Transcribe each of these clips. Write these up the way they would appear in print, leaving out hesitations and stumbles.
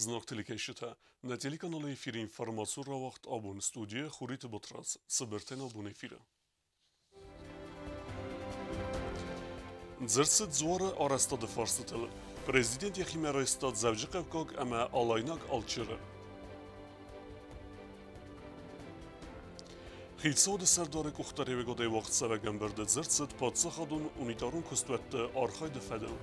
Зынаргъ телекӕсджытӕ, нӕ телеканалы эфиры информацион рауагъд абон студийӕ Хуриты Батрадз, цыбыртӕн абон эфиры. Дзырд цыд дзуары арӕзтады фарстытыл. Президент йӕхимӕ райста Дзӕуджыхъӕуккаг ӕмӕ Алайнаг алчеры. Хицауады сӕрдары къухдариуӕгадӕй уагъдцӕуӕг ӕмбырды дзырд цыд паддзахадон унитарон куыстуӕтты архайды фӕдыл.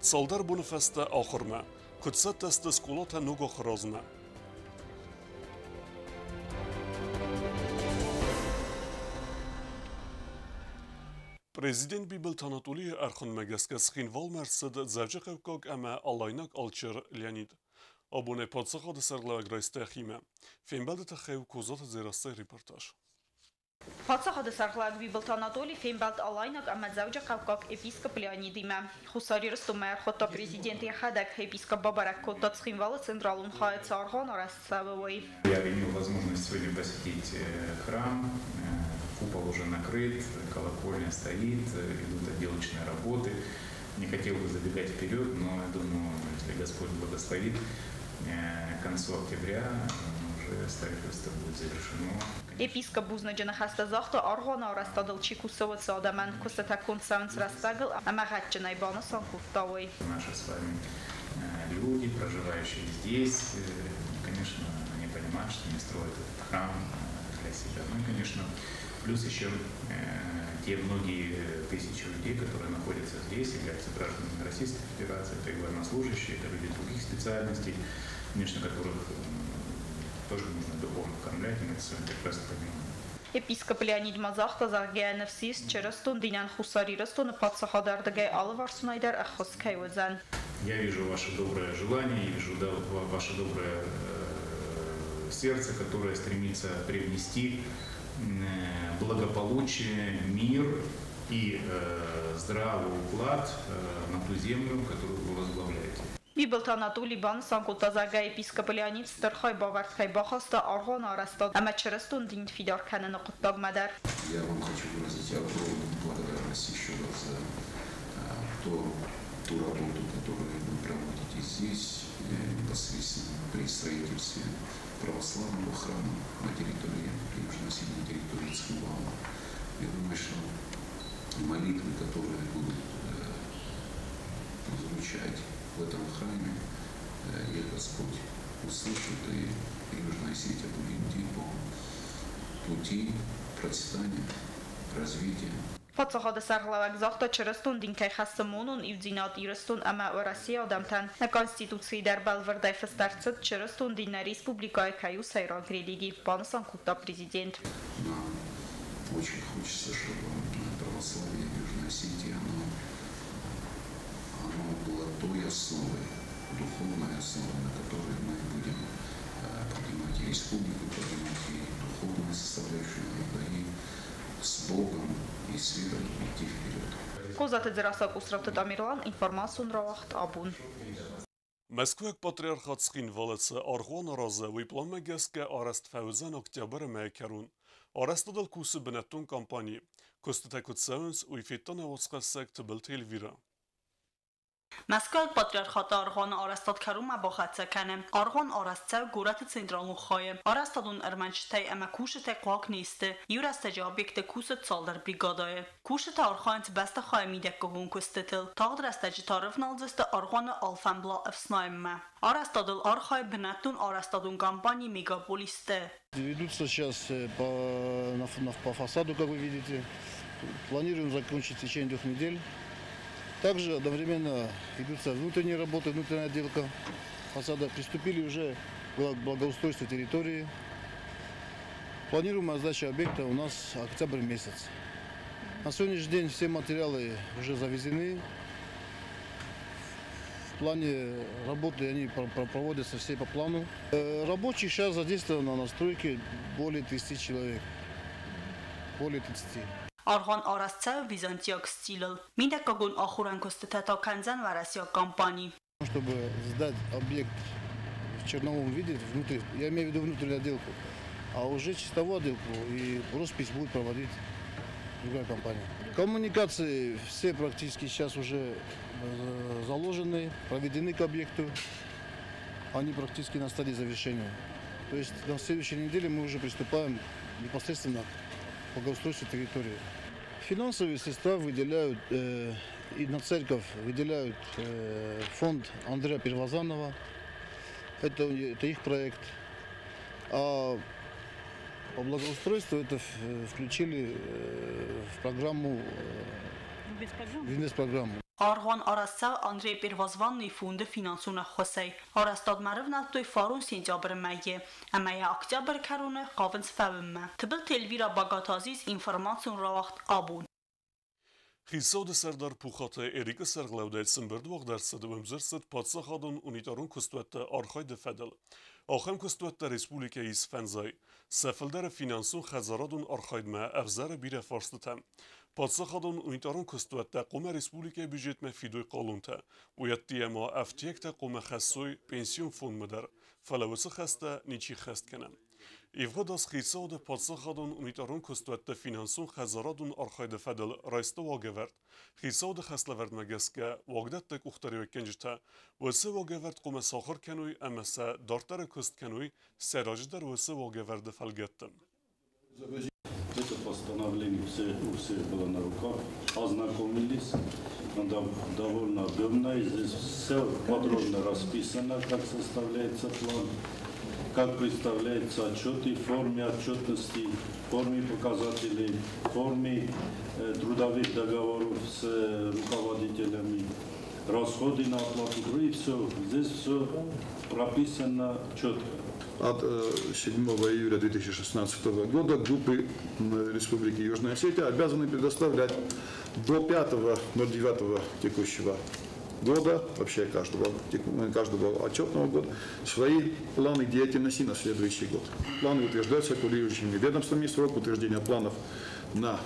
Цалдӕр боны фӕстӕ ахуырмӕ. Куыд цӕттӕ сты скъолатӕ ног ахуыры азмӕ? Президент Бибылты Анатолийы ӕрхуынмӕ гӕсгӕ Цхинвалмӕ ӕрцыд Дзӕуджыхъӕуккаг ӕмӕ Алайнаг алчер Леонид. Абонӕй паддзахады сӕргълӕууӕг райста йӕхимӕ. Фембӕлды тыххӕй у Козаты Дзерассӕйы репортаж. Паддзахады сӕргълӕууӕг Бибылты Анатоли фембӕлд Алайнаг ӕмӕ Дзӕуджыхъӕуккаг епископ Леонидимӕ. Хуссар Ирыстонмӕ ӕрхуыдта президент йӕхӕдӕг. Епископ бабӕрӕг кодта Цхинвалы централон хайы цы аргъуан арӕзт цӕуы, уый. Я имел возможность сегодня посетить храм. Купол уже накрыт, колокольня стоит, идут отделочные работы. Не хотел бы забегать вперед, но я думаю, если Господь благословит, к концу октября уже строительство будет завершено. Епископ бузныджы ныхӕстӕ загъта аргъуаны арӕзтадыл чи кусы, уыцы адӕмӕн, куыстытӕ конд цӕуынц рӕстӕгыл ӕмӕ гъӕдджынӕй банысан кодта уый. Наши с вами люди, проживающие здесь, конечно, они понимают, что они строят этот храм для себя. Ну и, конечно, плюс еще те многие тысячи людей, которые находятся здесь, являются гражданами Российской Федерации, это и военнослужащие, это люди других специальностей, конечно, которых тоже нужно духовно кормлять, и мы это с вами прекрасно понимаем. Епископ Леонид ма загъта, зӕгъгӕ, ныфс ис, чырыстон динӕн Хуссар Ирыстоны паддзахады ӕрдыгӕй алыварсонӕй дӕр ӕххуыс кӕй уыдзӕн. Я вижу ваше доброе желание, я вижу ваше доброе сердце, которое стремится привнести благополучие, мир и здравый уклад на ту землю, которую вы возглавляете. Бибылты Анатоли банысан кодта, зӕгъгӕ, епископ Леонид стыр хайбавӕрд кӕй бахаста аргъуаны арӕзтад ӕмӕ чырыстон дин фидар кӕныны хъуыддагмӕ дӕр. Я вам хочу выразить огромную благодарность еще раз за ту работу, которую вы проводите здесь, непосредственно при строительстве православного храма на территории Южной Осетии, на территории Цхинвала. Я думаю, что молитвы, которые будут звучать в этом храме, их Господь услышит, и Южная Осетия будет идти по пути процветания, развития. Паддзахады сӕргълӕууӕг загъта, чырыстон дин кӕй хӕссы монон иудзинад Ирыстон ӕмӕ Уӕрӕсейы адӕмтӕн. Нӕ Конституцийы дӕр бӕлвырдӕй фыст ӕрцыд, чырыстон дин нӕ республикӕйы кӕй у сӕйраг религи, банысан кодта президент. Нам очень хочется, чтобы православие в Южной Осетии, оно было той основой, духовной основой, на которой мы будем поднимать и республику, поднимать и духовную составляющую народа, и с Богом и с верой идти вперед. Козаты Дзерассӕ, Къусраты Тамерлан, информацион рауагъд Абон. Мӕскуыйаг патриархат Цхинвалы цы аргъуан аразы, уый пъланмӕ гӕсгӕ арӕзт фӕуыдзӕн октябры мӕйы кӕрон. Арӕзтадыл кусы бынӕттон компани. Куыстытӕ куыд цӕуынц, уый федта нӕ уацхӕссӕг Тыбылты Эльвирӕ. Мӕскуыйаг патриархаты аргъуаны арӕзтад кӕронмӕ бахӕццӕ кӕны. Аргъуан арӕзт цӕуы горӕты централон хайы. Арӕзтадон ӕрмӕджытӕй ӕмӕ кусджытӕй хъуаг не сты. Иу рӕстӕджы объекты кусы цалдӕр бригадӕйы. Кусджытӕ архайынц бӕстыхайы мидӕггагон куыстытыл. Тагъд рӕстӕджы та рывналдзысты аргъуаны алфӕмбла ӕфснайынмӕ. Арӕзтадыл архайы бынӕттон арӕзтадон компани Мегаполис-Т. Ведутся сейчас по фасаду, как вы видите. Планируем закончить в течение 2 недель. Также одновременно ведутся внутренние работы, внутренняя отделка фасада. Приступили уже к благоустройству территории. Планируемая сдача объекта у нас октябрь месяц. На сегодняшний день все материалы уже завезены. В плане работы они проводятся все по плану. Рабочих сейчас задействовано на стройке более 30 человек. Более 30. Аргъуан арӕзт цӕуы византиаг стилыл. Мидӕггагон ахорӕн куыстытӕ та кӕндзӕн уӕрӕсейаг компани. Чтобы сдать объект в черновом виде, внутри, я имею в виду внутреннюю отделку, а уже чистовую отделку и роспись будет проводить другая компания. Коммуникации все практически сейчас уже заложены, проведены к объекту. Они практически на стадии завершения. То есть на следующей неделе мы уже приступаем непосредственно к благоустройству территории. Финансовые средства выделяют и на церковь выделяют фонд Андрея Первозанова. Это их проект. А по благоустройству это включили в программу, в инвестпрограмму. Аргъуан арӕзт Андрей Первозванный фонды финансон ӕххуысӕй. Арӕзтадмӕ ӕрывнӕлдтой фарон сентябры мӕйы ӕмӕ йӕ октябры кӕроны хъавынц фӕуынмӕ. Тыбылты Эльвира Багаты информацион рауагъд «Абон». Хицауады сӕрдар Пухаты Эрикы сӕргълӕудӕй цы ӕмбырд уагъд ӕрцыд, уым дзырд цыд паддзахадон унитарон куыстуӕтты архайды фӕдыл. Ахӕм куыстуӕттӕ республикӕйы ис фӕндзай. Сӕ фылдӕры финансон хӕдзарадон архайдмӕ ӕвзӕры бирӕ фарстытӕ. Паддзахадон унитарон куыстуӕттӕ хъуамӕ республикӕйы бюджетмӕ фидой хъалонтӕ. Уыйӕдты ма ӕфтиӕгтӕ хъуамӕ хӕссой пенсион фондмӕ дӕр, фӕлӕ уыцы хӕстӕ ничи хӕст кӕны. Ивгъуыд аз хицауады паддзахадон унитарон куыстуӕтты финансон хӕдзарадон архайды фӕдыл райста уагӕвӕрд. Хицауады хӕслӕвӕрдмӕ гӕсгӕ уагдӕтты къухдариуӕггӕнджытӕ уыцы уагӕвӕрд хъуамӕ сахуыр кӕной ӕмӕ сӕ дарддӕры куыст кӕной сӕйраджыдӕр уыцы уагӕвӕрды фӕлгӕтты. Это постановление у всех было на руках, ознакомились. Оно довольно объемное, здесь все подробно расписано, как составляется план, как представляются отчеты, форме отчетности, форме показателей, форме трудовых договоров с руководителями, расходы на оплату труда, и все. Здесь все прописано четко. От 7 июля 2016 года группы Республики Южная Осетия обязаны предоставлять до 5.09 текущего года, вообще каждого отчетного года, свои планы деятельности на следующий год. Планы утверждаются курирующими ведомствами. Срок утверждения планов на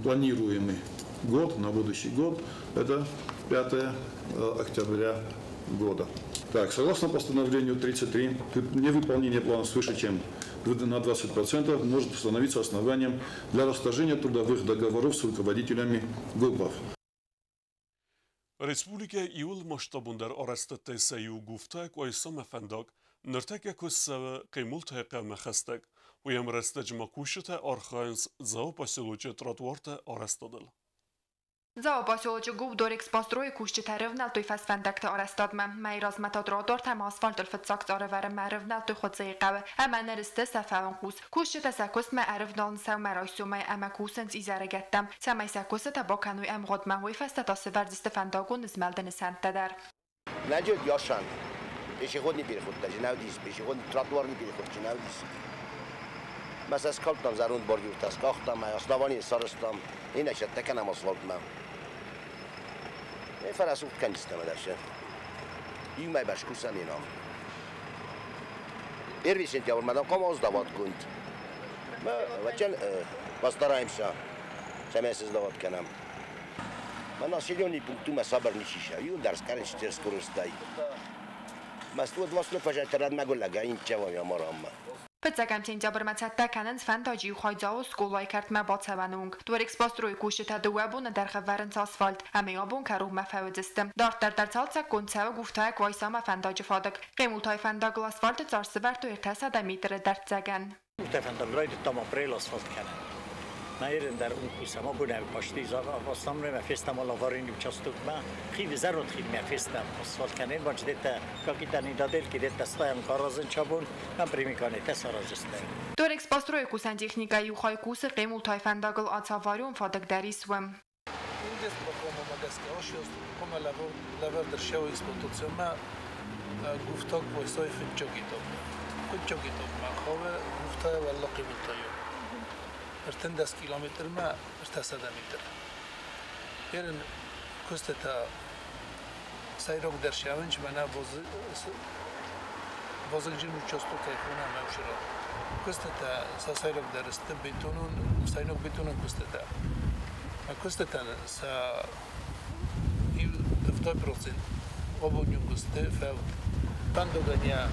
планируемый год, на будущий год, это 5 октября года. Так, согласно постановлению 33, невыполнение плана свыше, чем на 20%, может становиться основанием для расторжения трудовых договоров с руководителями ГУПов. Республикӕ иууыл масштабондӕр арӕзтӕдтӕй сӕ иу Гуфта Къуайсамӕ фӕндаг ныртӕккӕ куыст цӕуы Хъемултайы хъӕумӕ хӕстӕг. Уый ӕмрӕстӕджы ма кусджытӕ архайынц Дзауы поселочы тротуартӕ арӕзтадыл. Дзауы поселочы ГУП Дорэкспострой-ы кусджытӕ ӕрывнӕлдтой фӕсвӕндӕгты арӕзтадмӕ. Мӕйы размӕ та тротуартӕ ӕмӕ асфальтыл фыццаг цъарӕвӕрынмӕ ӕрывнӕлдтой Хуыцъейы хъӕуы ӕмӕ ныр сты сӕ фӕуынхъус. Кусджытӕ сӕ куыстмӕ ӕрывналынц сӕумӕрайсомӕй ӕмӕ кусынц изӕрыгӕттӕм, цӕмӕй сӕ куыстытӕ бакӕной ӕмгъуыдмӕ, уый фӕстӕ та сывӕрдзысты фӕндагон змӕлды нысӕнттӕ дӕр. Найдет Яшан. Пешеходный переход даже не пешеходный тротуарный переход не. Mesela kalktam zerund borgyurtas, kalktam, основание сарыстам, иначе таканам асфальтмӕ. Feleszúgt kennisztem edesse. Jumai skuszani nam. Первый сентябрь мадам ком оздават кунт. Мы постараемся сами создавать к нам. Мы населенный пункт мы сабр не шиша. Юндарс каренчтер скоростай. Mas 120 megöllega inче van maramma. Фыццӕгӕм сентябрмӕ цӕттӕ кӕнынц фӕндаджы иу хай Дзауы скъолайы кӕртмӕ бацӕуӕны онг. Дорэкспострой-ы кусджытӕ дыууӕ боны дӕргъы ӕвӕрынц асфальт ӕмӕ абон кӕронмӕ фӕуыдзысты. Дарддӕр дӕр цалцӕггонд цӕуы Гуфтайӕ Къуайсамӕ фӕндаджы фадыг. Хъемултайы фӕндагыл асфальты цъар сывӕрдтой 300 метры дӕрддзӕгӕн. Гуфтайы фӕндагыл райдыдтам апрелы асфальт кӕнын. Наерендер ункусам абонӕ почти основной фестам аварийный участок ма хид зерот хид ме фестам асфальт кӕнын бач дета какие-то недоделки дета стоянка аразын чабон нам примикане те саразысты. Дорэкспострой-ы кусӕн техникӕйы иу хай кусы Хъемултайы фӕндагыл ацаварион фадыг дӕр ис уым. 13 километр ма 300 метр. Ерын кустета сайрог дершавинч мана возгжин участок кайфуна мавшира. Кустета са сайрог дерсте бетонун сайног бетонун кустета. А кустета са и 2% обонюн кусте фав пандогания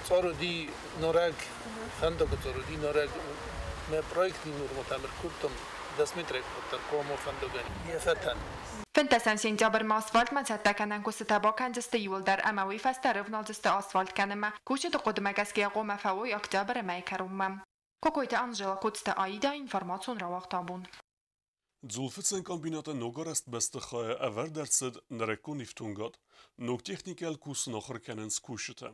цороди нораг фӕндаг цороди нораг Мӕ проектни норматӕ ӕркодтам 10 метрӕй къаддӕр хъуамӕ фӕндагӕн йӕ фӕтӕн. 15 сентябрмӕ асфальтмӕ цӕттӕ кӕнӕн куыстытӕ бакӕндзысты иууылдӕр ӕмӕ уый фӕстӕ рывналдзысты асфальт кӕнынмӕ. Кусджыты хъуыдымӕ гӕсгӕ хъуамӕ фӕуой октябры мӕйы кӕронмӕ. Кокойты Анжела, Коцты Аида, информацион рауагъд абон. Дзулфыцӕн комбинаты ногарӕзт бӕстыхайы ӕвӕрд ӕрцыд нырыккон ифтонгад. Ног техникӕйыл кусын ахуыр кӕнынц кусджытӕ.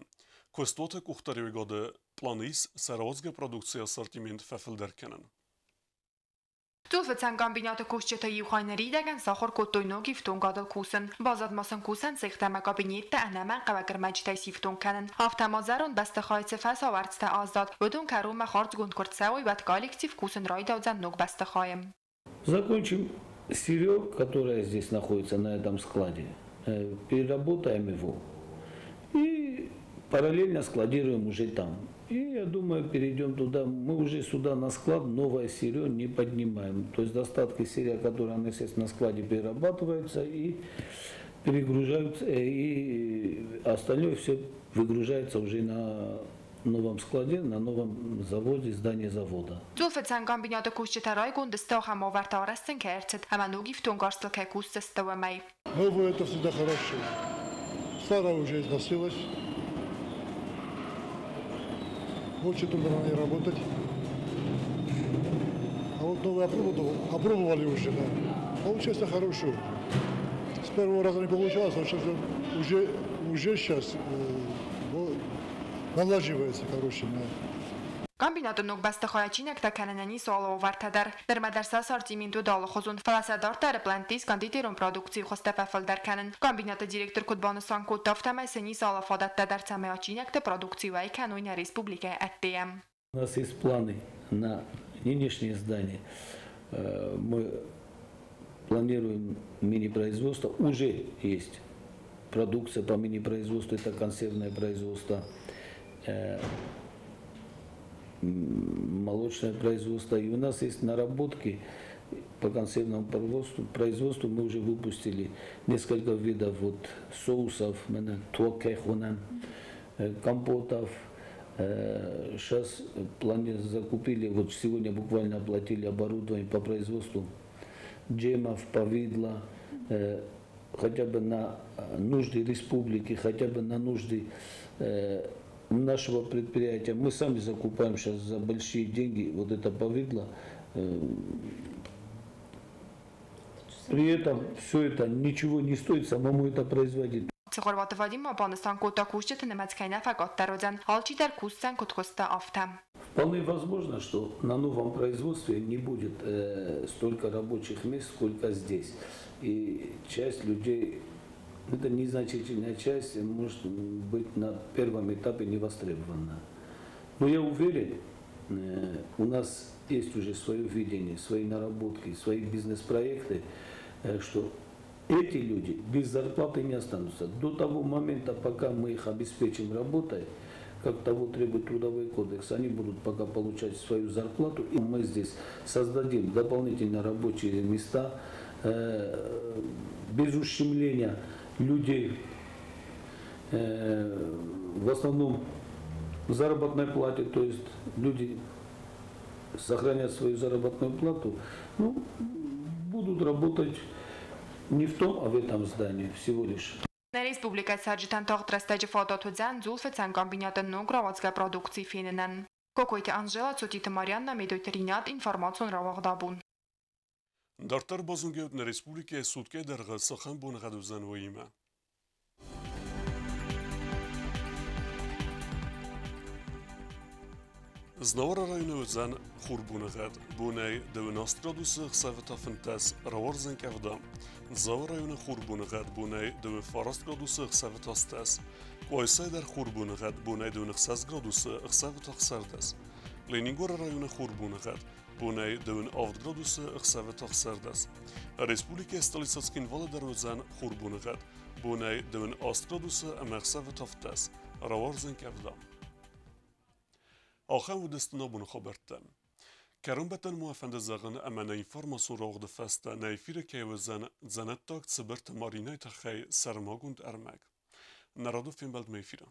Куыстуаты къухдариуӕгады пъланы ис сӕ рауадзгӕ продукцийы ассортимент фӕфылдӕр кӕнын. Дзулфыцӕн комбинаты кусджытӕ иу хай ныридӕгӕн сахуыр кодтой ног ифтонгадыл кусын. Баззад ма сын кусӕн цехтӕ ӕмӕ кабинеттӕ ӕнӕмӕнгхъӕуӕг ӕрмӕджытӕй сифтонг кӕнын. Афтӕ ма зӕронд бӕстыхайы цы фӕсауӕрцтӕ аззад, уыдон кӕронмӕ хардзгонд куы рцӕуой, уӕд коллектив кусын райдаудзӕн ног бӕстыхайы. Закончим сырье, которое здесь находится на этом складе, переработаем его и параллельно складируем уже там. И я думаю, перейдем туда. Мы уже сюда на склад новое сырье не поднимаем. То есть остатки сырья, которые, естественно, на складе перерабатываются и перегружаются, и остальное все выгружается уже на новом складе, на новом заводе, здании завода. Дзулфыцӕн комбинаты кусджытӕ райгонд сты ахӕм уавӕрты арӕзт сын кӕй ӕрцыд ӕмӕ ног ифтонггарзтыл кӕй кусдзысты, уымӕй. Новое это всегда хорошо. Старое уже износилось. Очень трудно на ней работать. А вот новое опробовали уже, да. Получается хорошо. С первого раза не получалось, а сейчас уже сейчас налаживается, короче. Да. Комбинаты ног бӕстыхайӕ чинӕгтӕ кӕнынӕн ис алы уавӕртӕ дӕр. Нырмӕ дӕр сӕ ассортимент уыд алыхуызон, фӕлӕ сӕ дарддӕры плӕнтты ис кондитерон продукцийы хуызтӕ фӕфылдӕр кӕнын. Комбинаты директор куыд банысан кодта, афтӕмӕй сын ис алы фадӕттӕ дӕр, цӕмӕй адджинӕгты продукци уӕй кӕной нӕ республикӕйы ӕддейӕ. У нас есть планы на нынешнее здание. Мы планируем мини-производство. Уже есть продукция по мини-производству, это консервное производство, молочное производство. И у нас есть наработки по консервному производству. Мы уже выпустили несколько видов вот, соусов, компотов. Сейчас закупили, вот сегодня буквально оплатили оборудование по производству джемов, повидла, хотя бы на нужды республики, хотя бы на нужды нашего предприятия. Мы сами закупаем сейчас за большие деньги вот это повидло. При этом все это ничего не стоит самому это производить. Цихъорваты Вадим ма банысан кодта, кусджыты нымӕц кӕй нӕ фӕкъаддӕр уыдзӕн, алчидӕр кусдзӕн куыд куыста, афтӕ. Вполне возможно, что на новом производстве не будет столько рабочих мест, сколько здесь. И часть людей, это незначительная часть, может быть на первом этапе не востребована. Но я уверен, у нас есть уже свое видение, свои наработки, свои бизнес-проекты, что эти люди без зарплаты не останутся. До того момента, пока мы их обеспечим работой, как того требует Трудовой кодекс, они будут пока получать свою зарплату. И мы здесь создадим дополнительно рабочие места, без ущемления людей, в основном заработной плате, то есть люди сохранят свою заработную плату, ну, будут работать не в том, а в этом здании всего лишь. Нӕ республикӕйы цӕрджытӕн тагъд рӕстӕджы фадат уыдзӕн дзулфыцӕн комбинаты ног рауадзгӕ продукци фенынӕн. Кокойты Анжела, Цотиты Марианна, Медойты Ринат, информацион рауагъд абон. Дарддӕр базонгӕут нӕ республикӕйы суткӕйы дӕргъы цахӕм боныгъӕд уыдзӕн, уыимӕ. Знауыры районы уыдзӕн хурбоныгъӕд. Бонӕй 90 градусы, ӕхсӕвы та 15, рауардзӕн къӕвда. Дзауы районы хурбоныгъӕд бонӕй 29 градусы, ӕхсӕвы та 10. Къуайсайы дӕр хурбоныгъӕд бонӕй 26 градусы, ӕхсӕвы та 16. Ленингоры районы хурбоныгъӕд бонӕй 27 градусы, ӕхсӕвы та 16. Республикӕйы столицӕ Цхинвалы дӕр уыдзӕн хурбоныгъӕд бонӕй 28 градусы ӕмӕ ӕхсӕвы та 15, рауардзӕн къӕвда. Ахӕм уыдысты нӕ абоны хабӕрттӕ. Кӕронбӕттӕн ма фӕнды зӕгъын, ӕмӕ нӕ информацион рауагъды фӕстӕ нӕ эфиры кӕй уыдзӕн дзӕнӕттаг Цыбырты Маринӕйы тыххӕй сӕрмагонд ӕрмӕг. Нӕ рады фембӕлдмӕ эфиры.